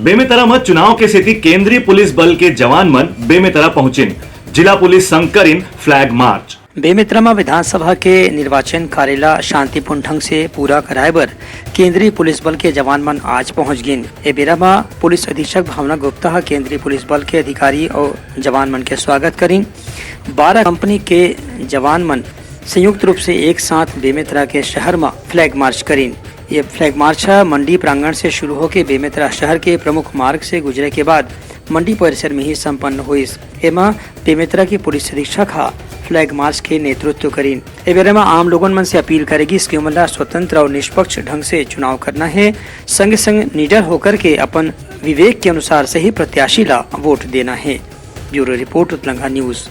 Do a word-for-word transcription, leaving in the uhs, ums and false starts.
बेमेतरा म चुनाव के सेती केंद्रीय पुलिस बल के जवान मन बेमेतरा पहुंचिन। जिला पुलिस संग करिन फ्लैग मार्च। बेमेतरा म विधानसभा के निर्वाचन कार्य ल शांतिपूर्ण ढंग से पूरा कराए बर केंद्रीय पुलिस बल के जवान मन आज पहुंच गिन। ए बेरा म पुलिस अधीक्षक भावना गुप्ता ह केंद्रीय पुलिस बल के अधिकारी अउ जवान मन के स्वागत करिन। बारह कंपनी के जवान मन संयुक्त रूप से एक साथ बेमेतरा के शहर म फ्लैग मार्च करिन। ये फ्लैग मार्च ह मंडी प्रांगण से शुरू होके बेमेतरा शहर के प्रमुख मार्ग से गुजरे के बाद मंडी परिसर में ही संपन्न होइस। एमा बेमेतरा के पुलिस अधीक्षक ह फ्लैग मार्च के नेतृत्व करिन। ए बेरा म आम लोगन मन से अपील करे गिस कि ओमन ला स्वतंत्र अउ निष्पक्ष ढंग से चुनाव करना हे, संगे संग निडर होकर के अपन विवेक के अनुसार सही प्रत्याशी ला वोट देना हे। Bureau report, Utlanga news.